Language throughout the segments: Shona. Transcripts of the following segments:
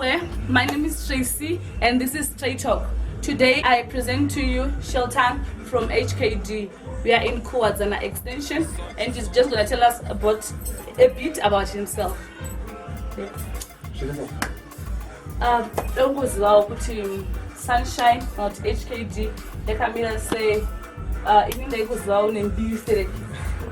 Zimbabwe. My name is Tracy and this is Straight Talk. Today I present to you Shelton from HKD. We are in Kuwadzana Extension and he's just gonna tell us about a bit about himself. Dongozivawo kuti Sunshine kana kuti HKD yakamira sei. Ini ndaikuzivawo nembiri sereki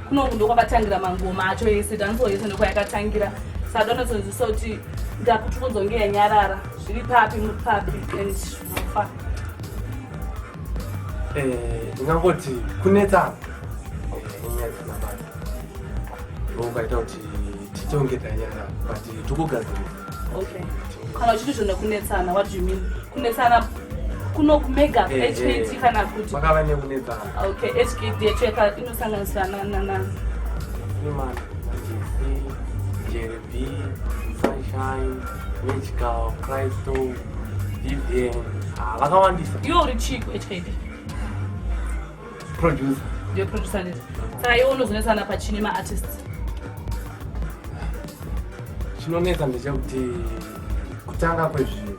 kunongu ndokwakatangira mangoma acho ese, dancehall yese ndokwayakatangira. Saka donozonzwisa kuti ndakuti kunzonge yanyarara, zviri papi, muri papi and how far? Ndingangoti kunetsana, inyaya dzinabata ukaita kuti titonge tanyara, but tikugadzirisa. Okay, kana uchiti zvona kunetsana, what do you mean kunetsana? Kuno kumega HKD kana kuti? Makava nekunetsana. Okay, HKD yacho inosanganisira na Freeman, Majesi, Jerry B, Sunshine, Magical, Crystal, Vivian. Ah, vakawandisa. Iwe uri chii kuHKD? Producer. Ndiyo producer, nditi? Saka iwe unozonetsana pachine maartists? Chinonetsa ndechekuti kutanga kwezvinhu,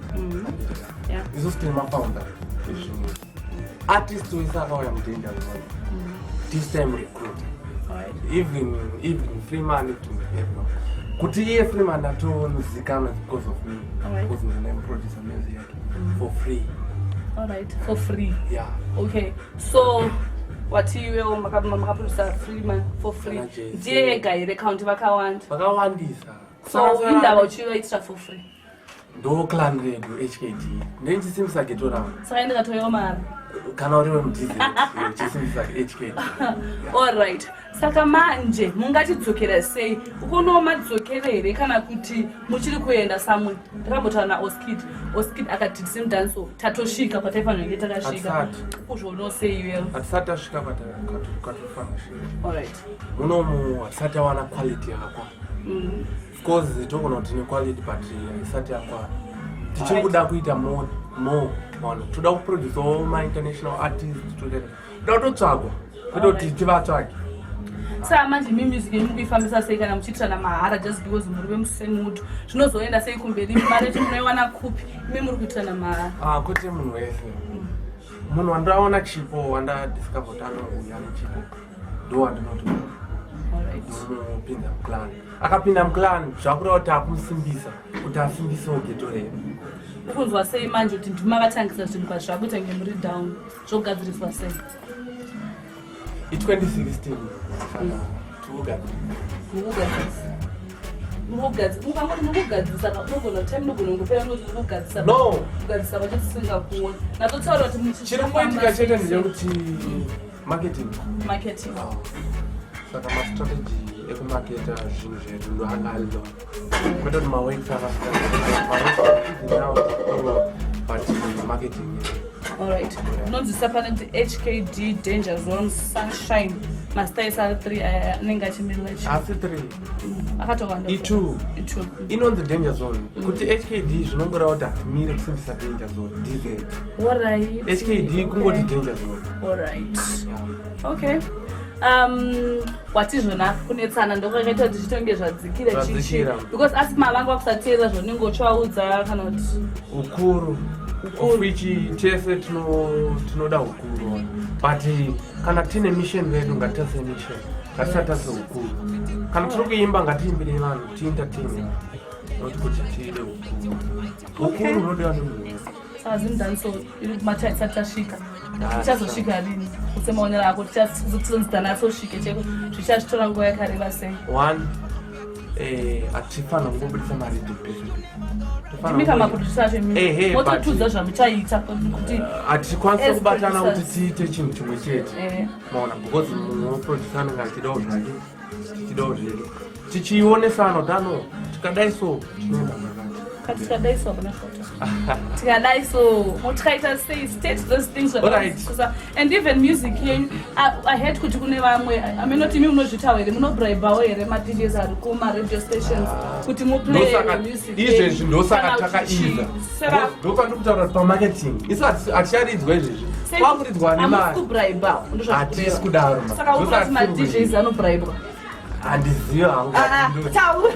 isusu tine mafounder ezvinhu. Artist wese akauya mudanger zone, this time recruit, even Freeman to everyone, kuti iye Freeman atozikanwa because of me, because ndine producer music yake for free. Alright, for free? Yeah. Okay, so wati iwewo makaproducer Freeman for free? Kana Jay-Z. Ndiye ega here kana kuti vakawanda? Vakawandisa. So indava uchivaitira for free? Ndo clan redu HKD, ndenchisimbisa ghetto rangu. Saka ndikatoyewo mari? Kana uri wemuDZ, uchisimbisa HKD. Alright, saka manje mungatidzokera sei? Ukuonawo madzokere here kana kuti muchiri kuenda samwe? Ndakambotaura naOskid. Oskid akati Zimdancehall tatosvika kwataifanira kunge takasvika. Hatisati. Kuzvionawo sei iwewo? Hatisati tasvika kwatofanira kusvika. Munomu hatisati tawana quality yakakwana. Of course togona kuti tine quality, but haisati yakwana. Tichiri kuda kuita more, more. Ona, toda kuproducewo mainternational artist, toda kutotsvagwa, kwete kuti tivatsvage. Saka manje imi music yenyu mukuifambisa sei kana muchiitirana mahara just because muri vemusemutu? Zvinozoenda sei kumberi? Mari yacho munoiwana kupi imi muri kuitirana mahara? Ah, kwete munhu wese. Munhu wandaona chipo, wandadiscover kuti anouya nechipo, ndo wandinoti ndomupinza muclan. Akapinda muclan, zvakureva kuti akumusimbisa kuti asimbisewo ghetto redu. Ukunzwa sei manje kuti ndimi makatangisa zvinhu pazvakuita kunge muri down? Zvogadziriswa sei? I2016, saka tikugadzirisa. Mukugadzirisa, mukangoti mukugadzirisa, unogona time inogona kungopera unoti mukugadzirisa. No. Kugadzirisa kwacho tisingakuoni, natotaura kuti Chiri kungoitika chete ndechekuti marketing. Marketing. Saka mastrategy ekumaketa zvinhu zvedu ndo anga ari low, kwete kuti maworks akasiyana, but marketing. Alright, unonzwisa pane kuti HKD, Danger Zone, Sunshine, mazita ese ari 3 aya anenge achimirira chi? Asi 3. Akatowanda. I2. I2. Inonzi Danger Zone. Kuti HKD zvinongoreva kuti hatimire kusimbisa Danger Zone, DZ. HKD kungoti Danger Zone. Alright, okay. Watizvona kunetsana ndokwakaita kuti zvitonge zvadzikira chichi? Zvadzikira. Because asi mavanga vakusateerera zvaunenge uchivaudza kana kuti? Ukuru. Ukuru. Of which tese tinoda ukuru, but kana tine mission redu, ngatitase mission, ngatisatase ukuru. Kana tiri kuimba, ngatiimbirei vanhu, tientertain vanhu, not kuti tiide ukuru. Ukuru hunodiwa nemunhu wese. Saka Zimdancehall iri kumataisa, tasvika? Ah, Tichazosvika rini semaonero ako? Tichazonzi tanatsosvike cheko, zvichazvitora nguva yakareba sei? One, hatifanira kungobudisa mariddim pese pese. Tofanira Timika maproducer acho imi Ehe, mototudza zvamuchaita kuti hatikwanisi as kubatana kuti producers. tiite chinhu chimwe chete. Maona, because mumwe weproducer anenge achidawo zvake, tichidawo zvedu, tichionesana kuti ano tikadai so tinoenda pakati. Kati tikadai so hapana shota, tikadai so tikaita sei, state those things. And even music yenyu, I heard kuti kune vamwe aminoti imi munozvitawo here, munobribawo here maDJs ari kumaradio stations kuti muplay music yenyu? Izvezvi ndosaka Kana kuti takaiza. chii? Saka Ndopandiri kutaura kuti pamarketing isu haticharidzwa izvezvi, kwakuridzwa hamusi nemari. kubriba? Hatisi kudaro, ma. Saka Ndosaka ukati tisiri maDJs anobribwa? Handizivi hangu. Ah, ah, taura.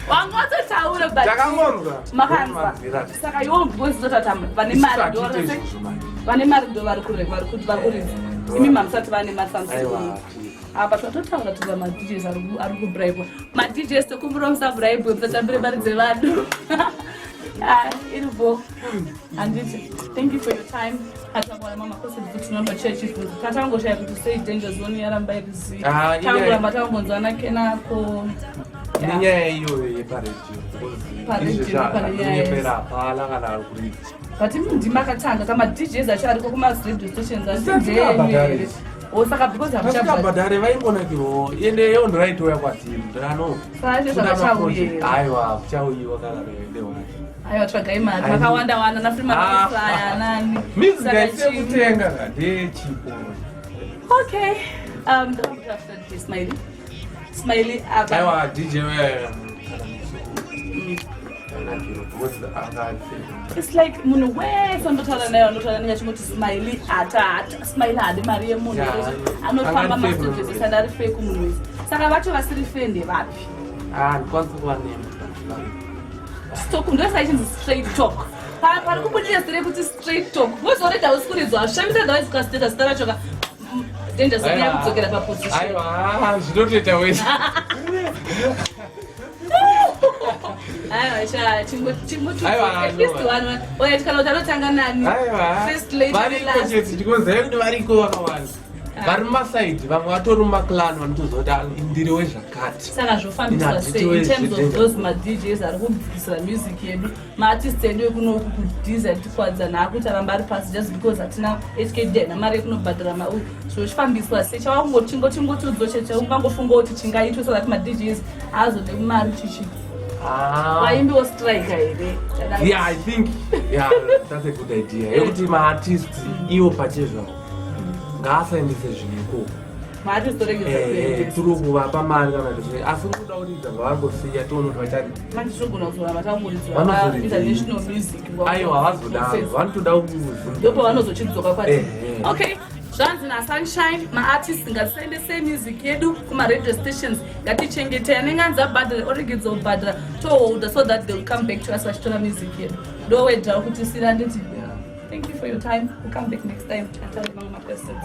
Wanga watotaura, but Takangonzwa. Makanzwa. Manzira. Saka iwo because totata vane mari ndo Isusu hatiite vari izvozvo manje. vane mari ndo vari kure vari kuti vari kuridza. Imi mamusati vane mari Aiwa. samsung. Apa tatotaura kuti maDJs ari kubribwa. MaDJs, tokumbira musabribwe, musatambire mari dzevanhu. Ah, iripo. Handiti. Thank you for your time. Ataura mama kose kuti tinonochechi tatangoshaya kuti sei Danger Zone yaramba iri zii. Ah, inyaya- Tangoramba tangonzwa nakenako. Nenyaya iyoyo yeparedhiyo. Paredhiyo pane nyaya yese. Izvezvanyepera hapana kana ari kuridza. But imi ndimakatanga kamaDJs acho ariko kumaradio stations. Tisingabhadhari. O, saka because hamuchabhadhari. Tasikabhadhare, vaingonakirwawo. Ende iyo ndoraitouya kwatiri ndano. Saka zvakachauye. Aiwa, kuchauyiwa kana newani. Aiwa, tsvagai mari. Ai. Makawanda wana Ah. nafrimakuflya nani. Music Saka haisi chii? yekutenga ka, ndeyechipo. Okay, ndakambotafta DJ Smiley. Smiley apa. Aiwa, DJ weya kana anakirwa because anga ari fair. It's like munhu wese andotaura naye, anotaura naye achingoti Smiley ata ata Smiley haadi mari yemunhu. Yeah, Anofamba anga ari fair mastudios kumunhu. esandi ari fair kumunhu wese. Saka vacho vasiri fair ndevapi? Ah, ndikwanisa kuvanema. Stock ndoisa ichinzi straight talk. Pari kubudira zita rekuti straight talk because already hausi kuridzwa. Hazvishamisa dawai zikasiteta zita racho ka. Danger Zone yakudzokera paposition. Aiwa, zvinotoita wese. Aiwa sha, Aiwa, at least no. one one. Oya, kana kuti anotanga nani? Aiwa. First lady, Variko last. chete, ndikoziva kuti variko vakawanda vari mumasaidi, vamwe vatori mumaclan, vanotoziva kuti, ah, ndiri wezvakati. Saka zvofambiswa Ina sei in terms of DJ. those maDJs ari kubvisira music yedu, maartist edu ekunoku kudhiza tikwadza naakuti aramba ari pasi just because hatina HKD, haina mari yekunobhadhara mauyu? Zvochifambiswa sei? Chawangotingotingotiudzo chaungangofunga kuti chingaitwe so that maDJs aazode mari chichi? Ah. Vaimbiwo strike here? Yeah, I think, yeah, that's a good idea yekuti maartist iwo pachezvavo ngaasaendese zvinhu ikoko. Maartist oregedza kuendesa. Tiri kuvapa mari kana kuti, asi kuda kuridza ngavangosiya, tione kuti vachari. Manje tinogona kuzoramba tangoridzwa Vanozoridza. international music. Aiwa, vazodaro vanotoda. Ndopavanozochidzoka kwati. Okay, zvanzi naSunshine, maartist ngatisaendesei music yedu kumaradio stations, ngatichengetei. Anenge anzi abhadhara oregedza kubhadhara, toholda so that they will come back to us vachitora music yedu. Ndowedra kuti sira nditi. Thank you for your time. We'll come back next time ataure mamwe maquestions.